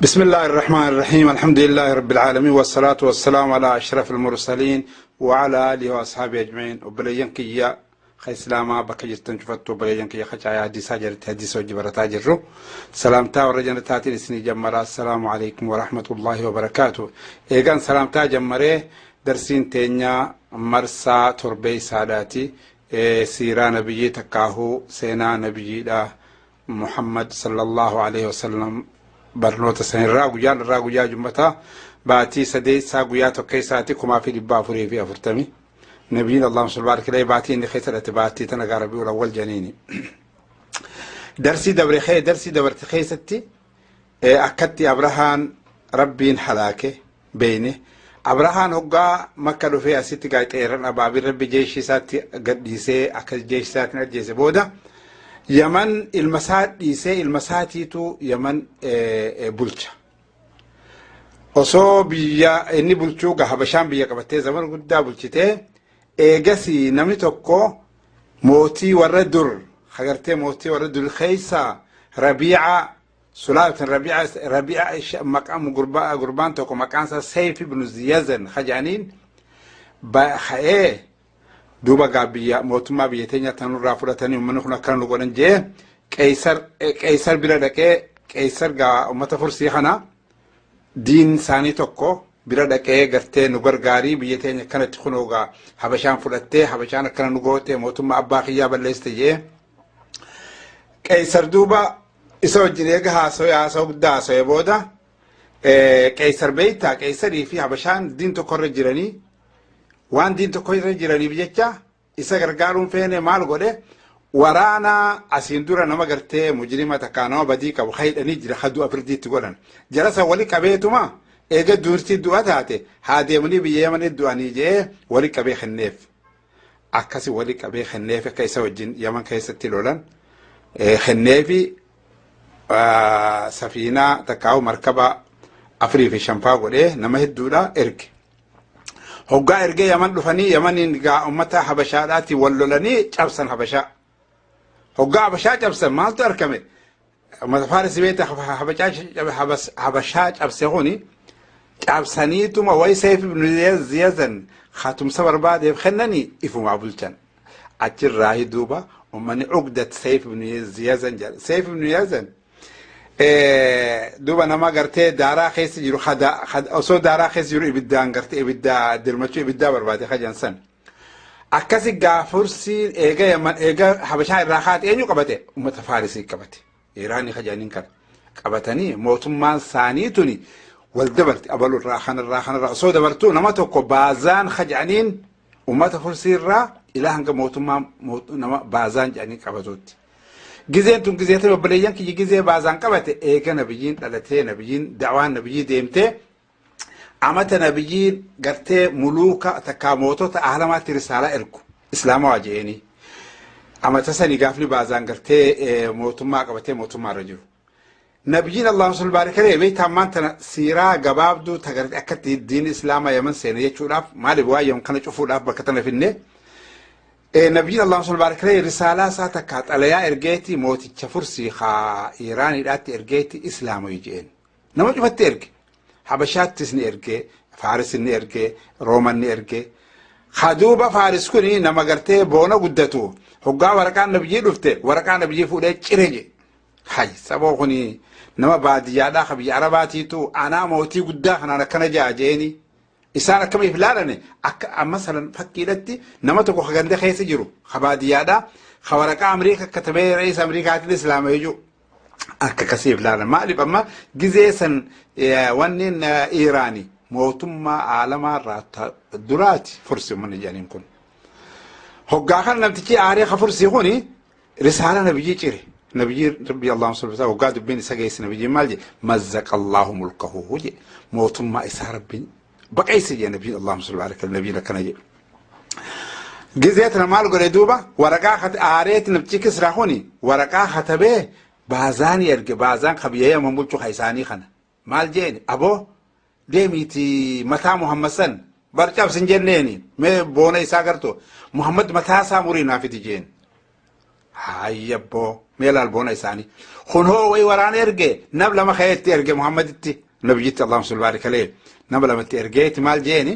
بسم الله الرحمن الرحيم، الحمد لله رب العالمين، والصلاة والسلام على أشرف المرسلين وعلى آله وأصحابه أجمعين. Obboleeyyan kiyya ka islaamaa bakka jirtan cufattu, obboleeyyan kiyya ka caayaa hadiisaa jalatti hadiisa hojii barataa jirru, salaamtaa warra jannataatiin isinii jammara. السلام عليكم ورحمة الله وبركاته. Eegaan salaamtaa jammaree, darsiin teenyaa marsaa torbee isaadhaati. Siiraa nabiyyii takkaahuu seenaa nabiyyiidha Muhammad صلى الله عليه وسلم barnoota sanirraa guyyaan irraa guyyaa jummataa, baatii sadeessaa, guyyaa tokkeessaati, 1440. Nabiyyiin اللهم صل بارك عليه baatii inni keessa dhalate baatii tana gaa ربيع الأول janiini. Darsii dabre, darsii dabarte keessatti akkatti Abrahaan Rabbiin halaake beeyne. Abrahaan hoggaa Makka dhufee asitti gaa xeeran abaabiin Rabbi jeeshii isaatti gadhiisee akka jeeshii isaatiin ajjeese booda Yaman ilma isaa dhiisee ilma isaatiitu Yaman bulcha. Osoo biyya inni bulchuu gaa Habashaan biyya qabattee zaman guddaa bulchitee, eegasii namni tokko mootii warra dur agartee mootii warra dur keessa Rabiica Sulaalatan Rabiica Rabiica maqaan gurbaan tokko maqaan isaa Seif ibn Ziyazan kajaaniin ka'ee duuba gaa biyya mootummaa biyya teenya tanurraa fudhatanii uummanni kun akkana nu godhan jee Qeysar bira dhaqee, Qeysar gaa uummata Fursii kana diin isaanii tokko bira dhaqee gartee nu gargaarii, biyya teenya akkanatti kunoo gaa Habashaan fudhattee, Habashaan akkana nu goote, mootummaa abbaa kiyyaa balleessite jee. Qeysar duuba isa wajjin eega haasawee, haasawaa guddaa haasawee booda, Qeysar beeytaa, Qeysarii fi Habashaan diin tokko irra jiranii, waan diin tokko irra jiraniif jecha isa gargaaruun feene. Maal godhe? Waraana asiin dura nama gartee mujrima takkaa nama badii qabu hidhanii jira, haduu afirdiitti godhan jara san wali qabeetuma eega duurtii du'a taate haa deemanii biyya Yamanii du'anii jee wali qabee kenneef. Akkasi wali qabee kenneef, akka isa wajjin Yaman keessatti lolan kenneefi. Safiinaa takkaa'u markaba afurii fi shanfaa godhee nama hedduudha erge. Hoggaa ergee Yaman dhufanii, Yamaniin gaa ummata Habashaadhaatti wal lolanii cabsan Habashaa. Hoggaa Habashaa cabsan maaltu argame? Ummata Faaris beekta, Habashaa cabse kuni cabsaniituma wayi Seef ibn Ziyazan hatumsa barbaadeef kennanii ifumaa bulchan. Achirraa duuba ummanni Ugdat Seif ibn Ziyazan jedha. Seif ibn Ziyazan duuba nama gartee daaraa keessa jiru, osoo daaraa keessa jiru ibiddaan gartee ibiddaa dirmachuu ibiddaa barbaade kajan san. Akkasi gaafursiin eega Yaman eega Habashaa irraa kaate eenyu qabate? Ummata Faarisii qabate. Iraanii kajaniin kana qabatanii mootummaan isaanii tuni wal dabarti, abalu irraa kanarraa kanarraa osoo dabartuu nama tokko Baazaan kajaniin ummata Fursii irraa ilaa hanga mootummaa nama Baazaan jedhanii qabatuutti. Gizeen tun gizee tun, obboleeyyan kiyya, gizee Baazaan qabate eega nabiyyiin dhalatee, nabiyyiin da'waan nabiyyii deemtee, amata nabiyyiin gartee muluuka takkaa mootota ahlamaatti risaalaa ergu islaama waa je'eenii. Amata sanii gaafni Baazaan gartee mootummaa qabatee mootummaa irra jiru. Nabiyyiin اللهم صل بارك عليه beektaa ammaan tana siiraa gabaabduu tagartee akkatti diin islaamaa Yaman seene jechuudhaaf, maaliif waa Yaman kana cufuudhaaf bakka tana finne. Nabiyyiin اللهم صل بارك عليه risaalaa isaa takka xalayaa ergeeti mooticha Fursii haa Iraaniidhaatti ergeeti islaama je'een. Nama cufatti erge. Habashaattis ni erge, Faaris ni erge, Rooman ni erge. Haduuba Faaris kuni nama gartee boona guddatu, hoggaa waraqaan nabiyyii dhufte waraqaa nabiyyii fuudhee cire je. Hay saboo, kuni nama baadiyyaadhaa ka biyya Arabaatiitu anaa mootii guddaa kanaan akkana ja'a jeeni. Isaan akkamiif ilaalane? Akka amma sanan fakkiidhatti nama tokko ka ganda keessa jiru ka baadiyyaadhaa ka waraqaa Amriika katabee re'isa Amriikaatiin islaama jechuudha. Akka akkasiif ilaalan. Maaliif amma gizee san wanni Iraani mootummaa aalamaa irraa duraati Fursi uummanni jedhaniin kun. Hoggaa kan namtichi aaree ka Fursii kuni risaala nabiyyii cire. Nabiyyii Rabbii اللهم صل وسلم hoggaa dubbiin isa geesse, nabiyyiin maal jedhe? مزق الله ملكه jedhe, mootummaa isaa Rabbiin baqeesse jedhe nabiyyiin اللهم صل على nabiyyiin akkana jedhe. Gizee tana maal godhe duuba? Waraqaa aareeti namtichi Kisraa kuni waraqaa katabee Baazaanii erge. Baazaan ka biyya Yaman bulchu ka isaanii kana. Maal jeeni? Aboo, deemiiti mataa Muhammad san bar cabsin jenneeni, mee boona isaa garto Muhammad mataa isaa murii naa fidi jeen. Hayyabboo, mee laal boona isaanii. Kun hoo wayi waraana erge nam lama ka'eetti erge Muhammaditti nabiyyitti, Allahumma salli barik alayhi, nama lamatti ergeeti maal jeeni?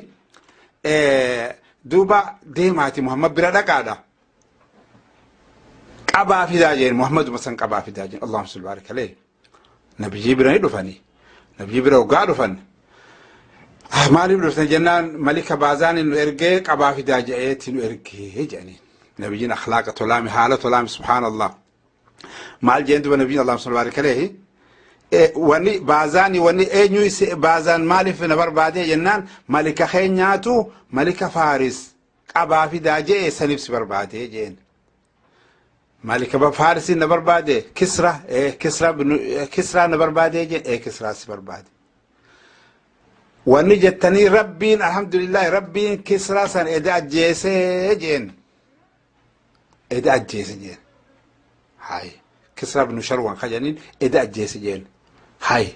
Duuba deemaati Muhammad bira dhaqaadha. Qabaa fidaa jeen, Muhammaduma san qabaa fidaa jeen, Allahumma salli barik alayhi. Nabiyyii bira ni dhufani. Nabiyyii bira hoggaa dhufan, maaliif dhuftan jennaan, malika baazaan nu ergee qabaa fidaa je'eeti nu ergee jedhaniin. Nabiyyiin akhlaaqa tolaami, haala tolaami, subhaanallah. Maal jeen duba nabiyyiin, Allahumma salli barik alayhi? Wanni baazaani, wanni eenyu baazaan maaliif na barbaadee jennaan, malika keenyaatu malika Faaris qabaa fidaa je'e, saniif si barbaadee jeen. Malika Faarisiin na barbaade, Kisra Kisra Kisraa na barbaadee jeen, Kisraa si barbaade. Wanni jettanii, Rabbiin alhamdulillahi, Rabbiin Kisraa san eda ajjeesee jeen. Eda ajjeese jeen. Hayi. Kisraa binu Sharwan kajaniin eda ajjeese jeen. Hayi.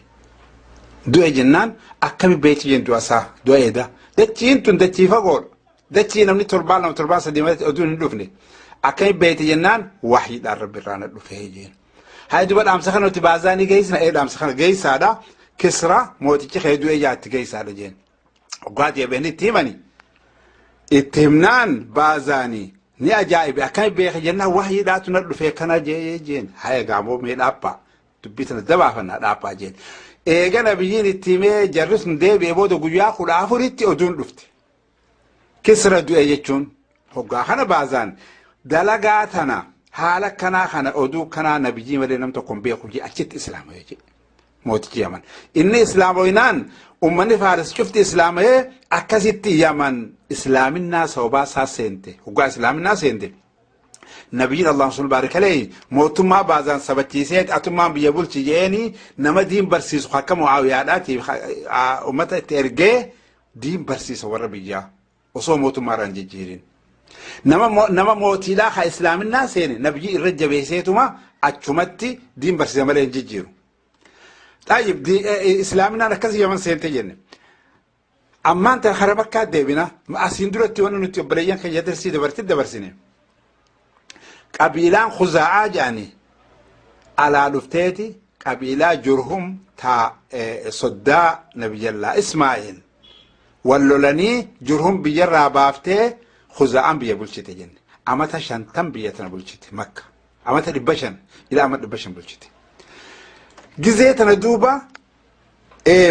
Du'e jennaan, akkami beekti jeen du'a isaa, du'a eda. Dachiin tun dachii fagoodha. Dachii namni torbaan 2, torbaan 3 malee oduun hin dhufne. Akkami beekti jennaan, wahiidhaan Rabbi irraa na dhufee jeen. Hayi, duba dhaamsa kana nuti baazaanii geessina, dhaamsa kana geessaadha. Kisra mootichi kee du'e jaatti geessaadha jeen. Hoggaa deebi'anii itti himani. Itti himnaan baazaanii ni ajaa'ibe. Akkami beeke jennaan, wahiidhaatu na dhufee kana jee jeen. Haya gaamoo, mee dhaabbaa. Dubbii tana dabaafannaa, dhaabbaa jeen. Eega nabiyyiin itti himee jarri sun deebi'ee booda guyyaa 14tti oduun dhufte. Kisra du'e jechuun. Hoggaa kana baazaan dalagaa tana, haala kanaa kana, oduu kanaa nabiyyii malee nam tokko hin beeku jee achitti islaama jee. Mootichi Yaman. Inni islaamoynaan ummanni Faaris cufti islaamayee akkasitti Yaman islaaminaa sababaa isaa seente. Hoggaa islaaminaa seente. Nabiyyiin, Allahumma salli barik alayhi, mootummaa baazaan sabachiisee atummaan biyya bulchi jeeni nama diin barsiisu akka Mu'aawiyaadhaatiif ummata itti ergee diin barsiisa warra biyyaa osoo mootummaa irraa hin jijjiirin. Nama mootiidhaa ka islaaminaa seene nabiyyi irra jabeesseetuma achumatti diin barsiisa malee hin jijjiiru. Xayyib, islaaminaan akkasii Yaman seente jenne. Ammaan tan hara bakkaa deebina, asiin duratti wanni nuti obboleeyyan keenya darsii dabarti dabarsine. Qabiilaan Khuzaa'aa jedhani alaa dhufteeti qabiilaa Jurhum ta soddaa Nabiyyallaa Ismaa'il wal lolanii Jurhum biyyarraa baaftee Khuzaa'aan biyya bulchite jenne. Amata 50 biyya tana bulchite Makka. Amata 500 ila amata 500 bulchite. Gizee tana duuba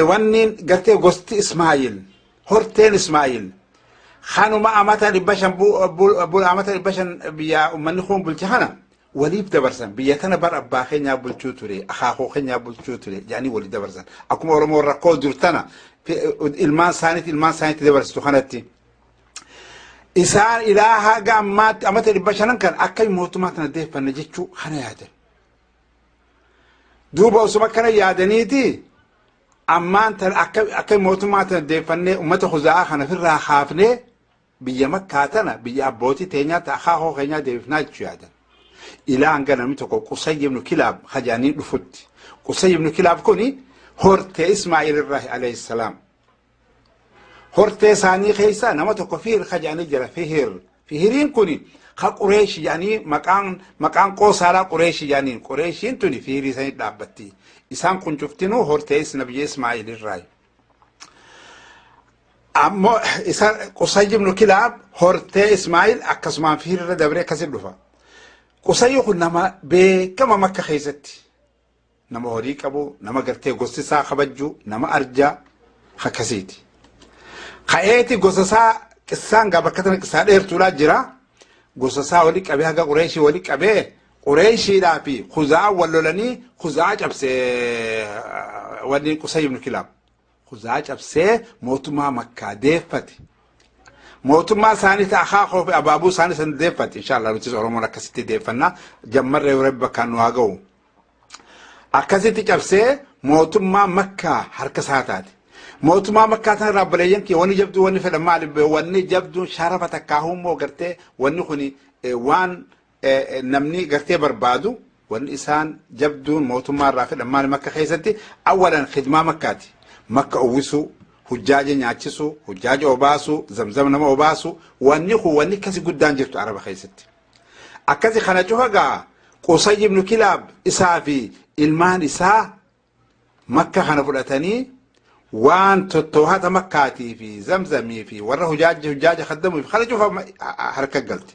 wanni gartee gosti Ismaa'il, horteen Ismaa'il kanuma amata 500, amata 500 biyya uummanni kun bulche kana waliif dabarsan. Biyya tana bar abbaa keenyaa bulchuu ture, akaakuu keenyaa bulchuu ture jedhanii waliif dabarsan. Akkuma Oromoo rakkoo dur tana ilmaan isaaniitti dabarsitu kanatti. Isaan ilaa haga ammaatti amata 500 kan akka mootummaa tana deeffanne jechuu kana yaadan. Duuba osuma akkana yaadaniiti ammaan tan akka mootummaa tana deeffannee uummata Khuzaa'aa kana ofirraa kaafnee biyya Makkaa tana, biyya abbootii teenyaa ta akaakoo keenyaa deebifnaa jechuu yaadan. Ilaa hanga namni tokko Qusay ibnu Kilaab kajaanii dhufutti. Qusay ibnu Kilaab kuni hortee Ismaa'il irraa alayhi salaam. Hortee isaanii keessaa nama tokko Fihr kajaanii jira, Fihir. Fihiriin kuni ka Qureeshi jedhanii maqaan qoosaadhaa Qureeshi jedhaniin. Qureeshiin tuni Fihirii sanii dhaabbatti. Isaan kun cuftinuu hortee nabiyya Ismaa'il irraa. Ammoo isa Qusay ibnu Kilaab hortee Ismaa'il akkasumaan Fihir irra dabree akkasitti dhufa. Qusayyi kun nama beekama Makka keessatti. Nama horii qabu, nama gartee gosti isaa kabajju, nama arjaa akkasiiti. Ka'eeti gosa isaa qissaan gaa bakka tana qissaa dheertuudhaa jira. Gosa isaa wali qabee haga Qureeshii wali qabee Qureeshiidhaa fi Khuzaa'aa wal lolanii Khuzaa'aa cabsee wanni Qusay ibnu Kilaab. Khuzaa'aa cabsee mootummaa Makkaa deeffate. Mootummaa isaanii ta'a akaakoo fi abaabuu isaanii san deeffate. Inshaallah nutis Oromoon akkasitti deeffannaa. Jammarree Rabbi bakkaan nu haa ga'u. Akkasitti cabsee mootummaa Makkaa harka isaa taate. Mootummaa Makkaa tana irraa obboleeyyan kiyya wanni jabduu wanni fedhan maali? Wanni jabduun sharafa takkaahuu immoo gartee wanni kuni waan namni gartee barbaadu, wanni isaan jabduun mootummaa irraa fedhan maali Makka keessatti? Awwalan khidmaa Makkaati. Makka uwwisuu, hujjaaja nyaachisuu, hujjaaja obaasuu, zamzam nama obaasuu, wanni kun wanni akkasi guddaan jirtu Araba keessatti. Akkasi kana cufa gaa Qusay ibnu Kilaab isaa fi Ilmaan isaa Makka kana fudhatanii waan tottoohata Makkaatii fi Zamzamii fi warra hujaaja kaddamuu fi kana cufa harka galte.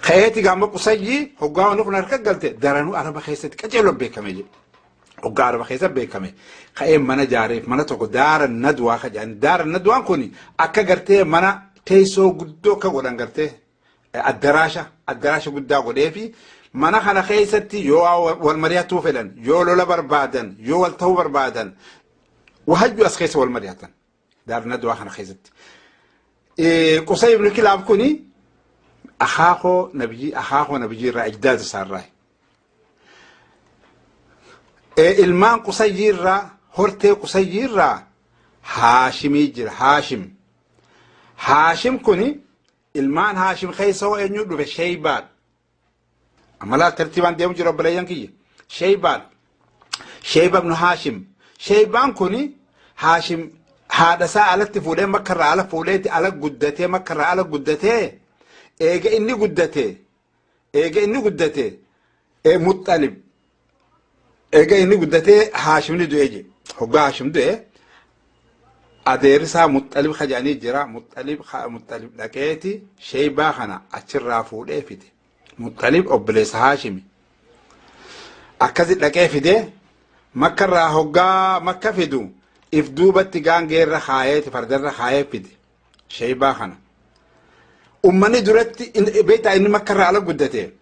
Ka'eeti gaama Qusayyii hoggaa wanni kun harka galte daranuu Araba keessatti qaceeloon beekame jedhe. Hoggaa Araba keessa beekame ka'ee mana jaareef, mana tokko Daara Nadwaa ka jedhan. Daara Nadwaan kun akka gartee mana teessoo guddoo akka godhan, gartee addaraasha guddaa godheefi. Mana kana keessatti yoo wal mari'atuu fedhan, yoo lola barbaadan, yoo wal ta'uu barbaadan, wahajju as keessa wal mari'atan Daara Nadwaa kana keessatti. Qusay ibn Kilaab kuni akaakoo nabiyyi irraa, ijdaada isaarraa. Ilmaan Qusayyii irraa, hortee Qusayyii irraa Haashimii jira. Haashim. Haashim kuni, ilmaan Haashim keessa hoo eenyu dhufe? Sheeybaan. Amalaa tartiibaan deemu jira, obboleeyyan kiyya. Sheeybaan. Sheeyba ibnu Haashim. Sheeybaan kuni Haashim haadha isaa alatti fuudhee, Makkarraa ala fuudheeti ala guddatee, Makkarraa ala guddatee, eega inni guddate Muxxalib, eega inni guddatee Haashimni du'ee je. Hoggaa Haashim du'e adeerri isaa Muxxalib kaja'anii jira. Muxxalib dhaqeeti Sheeybaa kana achirraa fuudhee fide. Muxxalib obboleessa Haashimi. Akkasi dhaqee fide. Makkarraa hoggaa Makka fidu if duubatti gaangeerra kaayeeti, fardarra kaayee fide Sheeybaa kana. Ummanni duratti beektaa, inni Makkarraa ala guddate.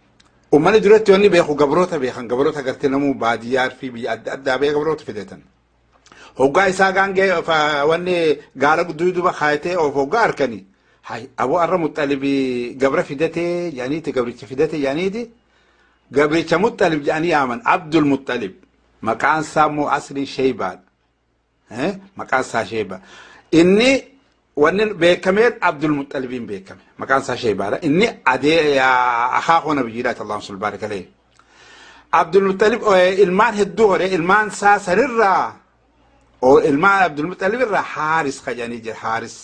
Ummanni duratti wanni beeku gabroota beekan, gabroota gartee namuu baadiyyaa fi biyya adda addaa bee gabroota fidatan. Hoggaa isaa gaangee wanni gaala duuba kaayatee of hoggaa harkani. Hay, aboo, arra Muxxalibii gabra fidatee jedhaniiti, gabricha fidate jedhaniiti, gabricha Muxxalib jedhanii yaaman. Abdul Muxxalib. Maqaan isaa immoo asliin Sheeybaadha. Maqaan isaa Sheeyba. Inni wanni beekameen Abdul Muxxalibiin beekame. Maqaan isaa Sheeybaadha. Inni adee akaakoo nabiyyiidhaati, Allahumma salli barik alayhi. Abdul Muxxalib ilmaan hedduu hore. Ilmaan isaa sanirraa, ilmaan Abdul Muxxalib irraa Haaris kajanii jira. Haaris.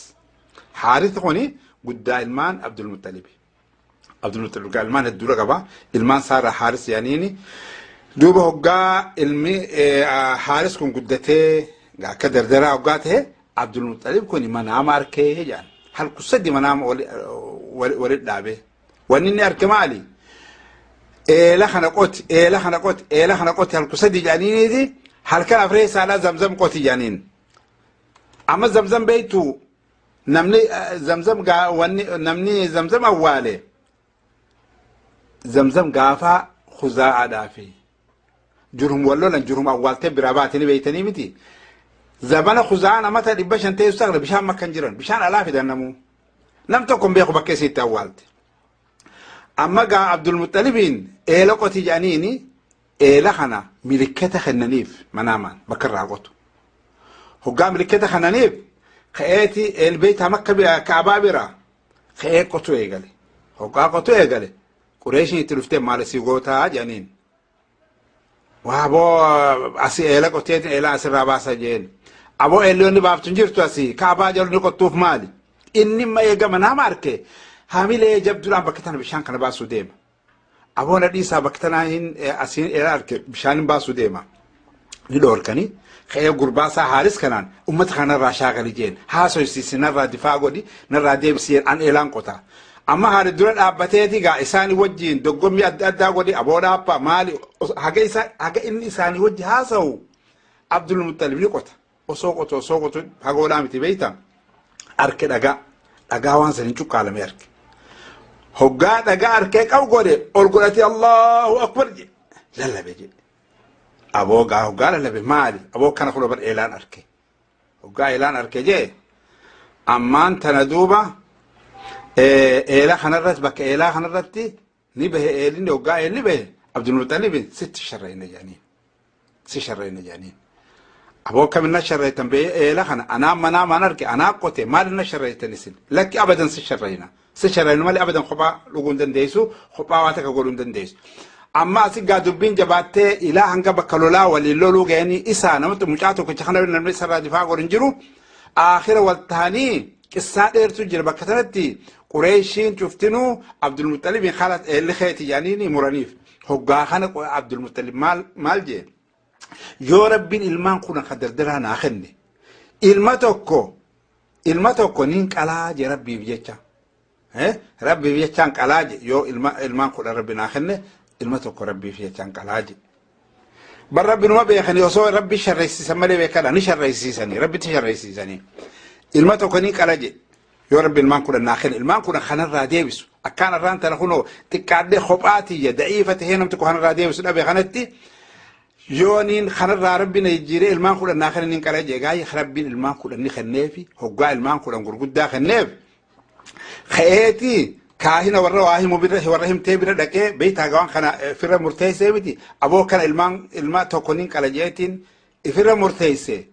Haaris kuni guddaa ilmaan Abdul Muxxalibi. Abdul Muxxalib ilmaan hedduudha qaba. Ilmaan isaarraa Haaris jedhaniini. Duuba hoggaa ilmi Haaris kun guddatee akka dardaraa hoggaa ta'e, Abdul Muxxalib kun manaama arkee jedhan. Halku sadi manaama walit dhaabee. Wanni inni arke maali? Eela kana qoti, eela kana qoti, eela kana qoti halku sadi jedhaniiniiti, halkan afree isaadhaa Zamzam qoti jedhaniin. Amma Zamzam beektu, namni Zamzam, wanni namni Zamzam awwaale, Zamzam gaafa Khuzaa'aadhaa fi Jurhum wal lolan Jurhum awwaaltee biraa baatanii beeytanii miti. Zabana Khuzaa'aan amata 500 teessu sagla bishaan makkan jiran, bishaan alaa fidan namuu. Nam tokko hin beeku bakka isiitti awwaalte. Amma gaa Abdulmuxxalibiin eela qoti jedhaniini, eela kana milikkata kennaniif manaamaan bakka irraa qotu. Hoggaa milikkata kennaniif ka'eeti eelbeetaa Makka Kaabaa bira ka'ee qotu eegale. Hoggaa qotu eegale Qureeshiin itti dhuftee, "Maal asii gootaa?" jedhaniin. "Waa boo, asii eela qoteetiin eela asirraa baasa," jeen. "Aboo, eelli baaftu hin jirtu, asii Kaabaa jalu ni qottuuf maali?" Inni imma eegama nama arke hamilee jabduudhaan bakka tana bishaan kana baasuu deema. "Aboo, na dhiisaa, bakka tanaa hin asiin eela arke, bishaan hin baasuu deema." Ni dhoorkanii ka'ee gurbaasaa Haaris kanaan, "Ummata kanarraa shaagali," jeen, "Haasoysiisi, narraa difaa godhi, narraa deebisi," jeen, "An eelaan qota. Amma haali dura dhaabbateeti gaa isaanii wajjiin dorgommii adda addaa godhi, "Aboo, dhaabbaa, maali?" Haga isa haga inni isaanii wajji haasa'u Abdul Muttalib ni qota. Osoo qotu, osoo qotu, fagoodhaa miti beeyta, arke dhagaa dhagaa waan san hin cuqqaalame arke. Hoggaa dhagaa arkee qabu godhe, ol godhatee "Allahu akbar" jedhe, lallabe jedhe. Aboo, gaa hoggaa lallabe, "Maali aboo kana?" "Kun bar eelaan arke." Hoggaa eelaan arke jee, ammaan tana duuba eela kanarratti, bakka eelaa kanarratti ni bahe eelinni. Hoggaa eelli bahe Abdulmuxalib "Sitti sharrayna," jedhaniin. "Si sharrayna," jedhaniin. "Aboo, akkamin na sharraytan? Bee eela kana anaa manaa maan arge, anaa qote, maal na sharraytan isin?" "Lakki, abadan si sharrayna. Si sharrayna malee abadan kophaa dhuguu hin dandeessu, kophaa waa takka godhuu hin dandeessu." Amma asi gaa dubbiin jabaattee ilaa hanga bakka lolaa waliin loluu ga'anii, isaa namatti mucaa tokkicha kana namni isarraa difaa godhu hin jiru. Aakhira wal ta'anii qissaa dheertu jira. Bakka sanatti Qureeshiin cuftinuu Abdulmuxalibiin, "Khalas, eelli keeti," jedhanii muraniif. Hoggaa kana Abdulmuxalib maal maal jee? Yoo Rabbiin ilmaan kun ka dardaraa naa kenne, ilma tokko nin qalaa je Rabbiif jecha. Rabbiif jechaan qalaa je. Yoo ilmaan 10 Rabbi naa kenne, ilma tokko Rabbiif jechaan qalaa je. Bar Rabbi numa beekanii, osoo Rabbi sharreessisan malee beekadha, ni sharreessiisanii, Rabbitti sharreessiisanii. Ilma tokko ni qala je. Yoo Rabbi ilmaan 10 naa kenne, ilmaan 10 kanarraa deebisu. Akkaan irraan tana kunoo xiqqaadhee kophaatiyya da'iifa tahee namni tokko kanarraa deebisu dhabe kanatti, yoo niin kanarraa Rabbi na jijjiiree ilmaan 10 naa kenne, niin qala je. Gaayyi Rabbiin ilmaan 10 ni kenneefi. Hoggaa ilmaan 10 gurguddaa kenneef, ka'eetii kaahina warra waa himu bira, warra himtee bira dhaqee, beektaa, waan kana firra murteessee miti, aboo kana ilmaan ilma tokko nin qala jeetiin ifirra murteesse,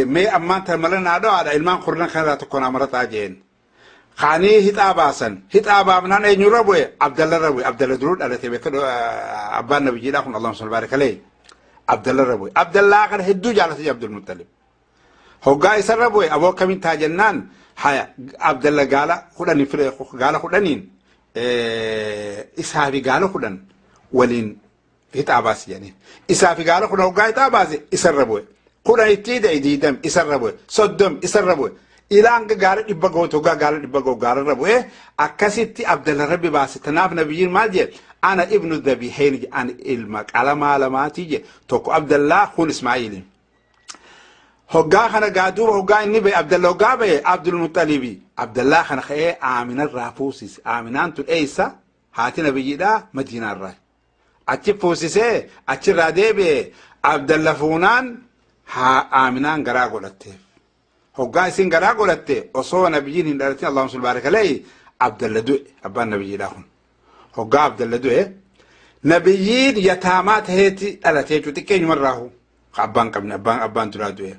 mee ammaan tan mala naa dho'aadha, ilmaan kurnan kanarraa tokko naa maraxaa jeen. Kaanii hixaa baasan. Hixaa baafnaan eenyurra bu'e? Abdallarra bu'e. Abdalla duruu dhalate beeka, abbaan nabiyyiidhaa kun, Allahumma salli baaraka alayhi. Abdallarra bu'e. Abdallaa kana hedduu jaalate Abdul Muttalib. Hoggaa isarra bu'e, aboo akkamiin taa jennaan, haya, Abdalla gaala 10 fire, gaala 10n isaa fi gaala 10 waliin hixaa baase jedhaniin. Isaa fi gaala 10 hoggaa hixaa baase, isarra bu'e. 10 itti hidhe, 20 isarra bu'e. 30 isarra bu'e. Ilaa hanga gaala 100 gootu, hoggaa gaala 100 gootu gaalarra bu'e. Akkasitti Abdalla Rabbi baase. Tanaaf nabiyyiin maal jedhe? "Ana ibnu dhabiiheen" jedhe, "ani ilma qalamaa lamaatii" jedhe. Tokko Abdallaa, kun Ismaa'iili. Hoggaa kana gaa duuba hoggaa inni bahe, Abdalla hoggaa bahe, Abdul Muxalibi Abdallaa kana ka'ee Aaminarraa fuusise. Aaminaan tun eessa? Haati nabiyyiidhaa Madiinaarraa. Achi fuusisee achirraa deebi'ee Abdalla fuunaan haa Aaminaan garaa godhatteef. Hoggaa isin garaa godhatte, osoo nabiyyiin hin dhalatin, Allahumma salli baaraka alayhi, Abdalla du'e abbaan nabiyyiidhaa kun. Hoggaa Abdalla du'e, nabiyyiin yataamaa taheeti dhalate jechuudha, xiqqeenyumarraahu. Abbaan qabne, abbaan duraa du'e.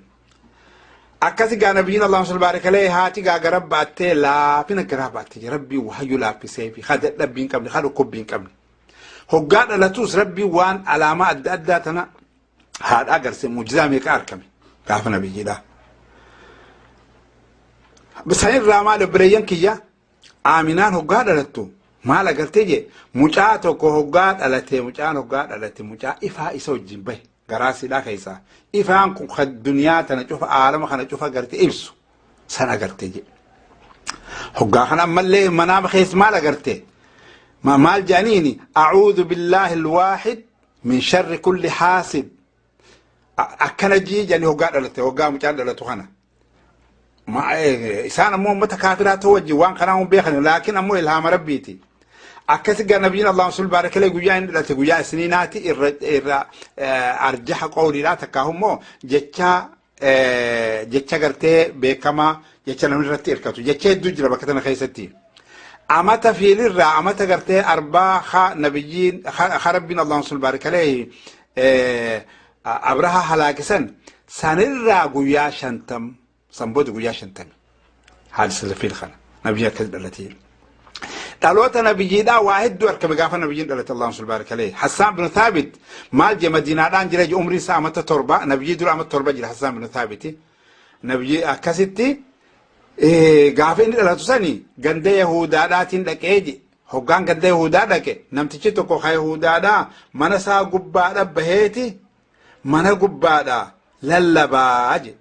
Akkasi gaa nabiyyiin, Allahumma salli baaraka alayhi, haati gaa gara baattee, laafina garaa baattee, Rabbii wahayyuu laaffisee fi ha dadhabbii hin qabne, ha dhukkubbii hin qabne. Hoggaa dhalatus Rabbii waan alaamaa adda addaa tana haadha agarsiise, muujizaa meeqa argame gaafa nabiyyiidha. Sanirraa maal, obboleeyyan kiyya, Aaminaan hoggaa dhalattu maal agartee jee? Mucaa tokko hoggaa dhalate, mucaan hoggaa dhalate mucaa ifaa isa wajjin bahe garaa siidhaa keessaa. Ifaan kun kan duniyaa tana cufa, aalama kana cufa garte ibsu san agartee jee. Hoggaa kana ammallee manaama keessa maal agarte? Maal jedhaniini? "A'uudhu billaahi alwaahid min sharri kulli haasid." Akkana jii jedhanii hoggaa dhalate, hoggaa mucaan dhalatu kana. Isaan ammoo uummata kaafiraa ta'uu wajjin waan kanaa hin beekan, laakiin ammoo ilhaama Rabbiiti. Akkasi gaa nabiyyiin, Allahumma salli baaraka alayhi, guyyaa inni dhalate guyyaa isniinaati irra arjaha qawliidha, takkaa immoo jecha gartee beekamaa, jecha namni irratti hirkatu, jecha hedduu jira bakka tana keessatti. Amata fiilirraa amata gartee arbaa ha nabiyyiin ha Rabbiin, Allahumma salli baaraka alayhi, Abraha halaakisan sanirraa guyyaa 50 san booda, guyyaa 50 haadisa fiil kana nabiyyi akkas dhalatee. Dhaloota nabiyyiidhaa waa hedduu argame gaafa nabiyyiin dhalate, Allahumma salli baaraka alayhi. Hassaan bin Thaabit maal je? Madiinaadhaan jira, umriin isaa amata 7, nabiyyii dura amata 7 jira Hassaan bin Thaabiti. Nabiyyi akkasitti gaafa inni dhalatu sani ganda Yahudaadhaatiin dhaqee je. Hoggaan ganda Yahudaa dhaqe, namtichi tokko ka Yahudaadhaa mana isaa gubbaadha baheeti mana gubbaadha lallabaa je.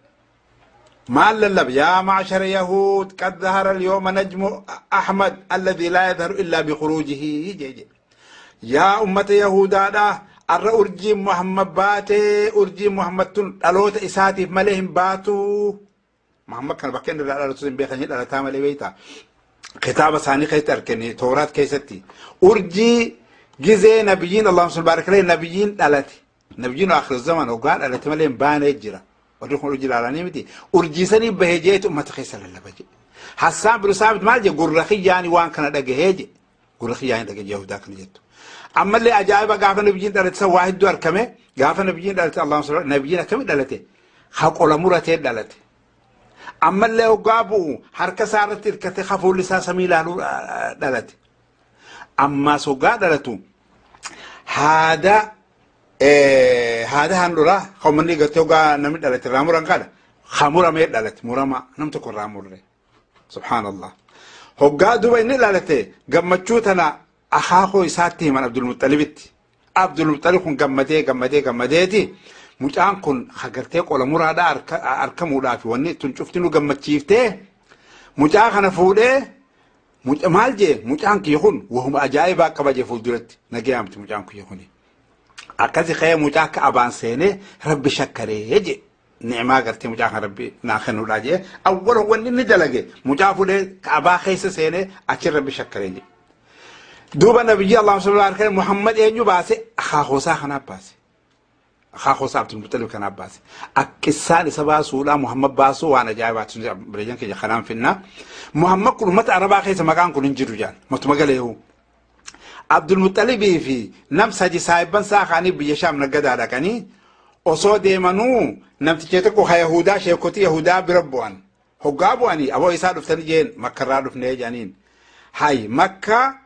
Maal lallaba? "Yaa ma'shara yahuud, qad dhahara al-yawma najmu Ahmad alladhi laa yadharu illaa bikhuruujihi" je. Yaa ummata Yahudaadha, arra urjiin Muhammad baatee, urjiin Muhammad tun dhaloota isaatiif malee hin baatu. Muhammad kana bakka inni irraa dhalatu hin beekan, dhalataa malee beektaa. Kitaaba isaanii keessatti arganii, Tooraat keessatti. Urjii gizee nabiyyiin, Allahumma salli baaraka alayhi, nabiyyiin dhalate. Nabiyyiin akhir zaman hoggaa dhalate malee hin baanee jira. Warri kun urjii ilaalanii miti. Urjii sanii bahee jeetu ummata keessa lallaba jedhe. Hassaan bin Saabit maal jedhe? Gurra kiyyaani waan kana dhagahee jedhe. Gurra kiyyaani dhagahee Yahudaa kana jettu. Ammallee ajaa'iba gaafa nabiyyiin dhalate san waa hedduu argame. Gaafa nabiyyiin dhalate, Allahumma salli, nabiyyiin akkamitti dhalate? Haqola muratee dhalate. Ammallee hoggaa bu'u harka isaa irratti hirkatee hafuulli isaa samii ilaaluu dhalate. Ammaas hoggaa dhalatu haada handhuraa kan gartee hoggaa namni dhalate irraa muran kana ha muramee dhalate, murama nam tokko irraa murre. Subhaanallah. Hoggaa duuba inni dhalate gammachuu tana akaakoo isaatti himan, Abdulmuxalibitti. Abdulmuxalib kun gammadee gammadee gammadeeti mucaan kun hagartee qola muraadhaa arkamuudhaaf wanni tun cufti nu gammachiiftee mucaa kana fuudhee maal jee mucaan kiyya kun wahuma ajaa'ibaa qaba jee fuulduratti nagayaamti mucaan kiyya kuni. Akkasi ka'ee mucaa akka abaan seenee rabbi shakkaree jee ni'maa gartee mucaa kan rabbi naa kennuudhaa jee awwala wanni inni dalage mucaa fuudhee abaa keessa seenee achi rabbi shakkaree jee. Duuba nabiyyi Allah sallallahu alaihi wasallam Muhammad eenyu baase akaakoosaa kanaaf baase. Akaakoosaa Abdul Muxalib kanaaf baase. Akkisaan isa baasuudhaa Muhammad baasuu waan ajaa'ibaati bireeyyan keenya kanaan finnaa. Muhammad kun uummata Arabaa keessa maqaan kun hin jiru jaan matuma galeehu. Abdul Muxalibii fi nam sadi saahibban isaa kaanii biyya Shaam naggadaa dhaqanii osoo deemanuu namticha tokko ka Yahudaa sheekotii Yahudaa bira bu'an. Hoggaa bu'anii aboo isaa dhuftanii jeen makkarraa dhufnee jedhaniin. Hay makka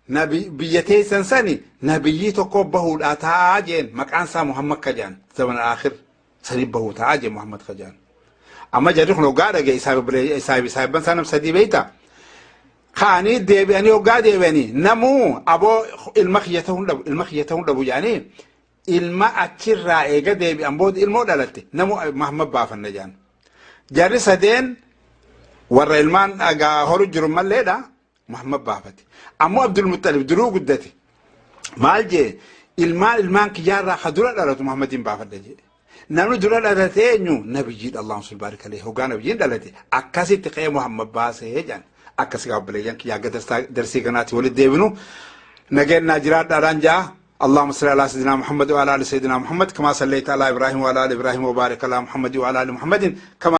nabi biyya teessan sani nabiyyii tokko bahuudhaa taa'aa jeen maqaan isaa Muhammad ka jedhan zamana aakhir sanii bahuu taa'aa jeen Muhammad ka jedhan. Amma jarri kun hoggaa dhage isaaf saahibban isaa nam sadii beeyta. Ka'anii deebi'anii hoggaa deebi'anii namuu aboo ilma kiyya ta'uu hin dhabu ilma kiyya ta'uu hin dhabu jedhanii ilma achirraa eega deebi'an booda ilmoo dhalatte namuu Muhammad baafanna jedhan. Jarri sadeen warra ilmaan dhagaa horu jiru malleedha Muhammad baafate. Ammoo Abdul Muttalib duruu guddate. Maal jee ilmaan ilmaan kiyyaarraa ka dura dhalatu Muhammadiin baafadha jee. Namni dura dhalate eenyu nabiyyiidha Allahumma salli barik alayhi hoggaa nabiyyiin dhalate akkasitti ka'ee Muhammad baasee jedhan. Akkasi obboleeyyan kiyyaa akka darsii kanaatti walitti deebinu nageenyaa jiraadhaadhaan jaa. اللهم صل على سيدنا محمد وعلى ال سيدنا محمد كما صليت على ابراهيم وعلى ال ابراهيم وبارك على محمد وعلى ال محمد كما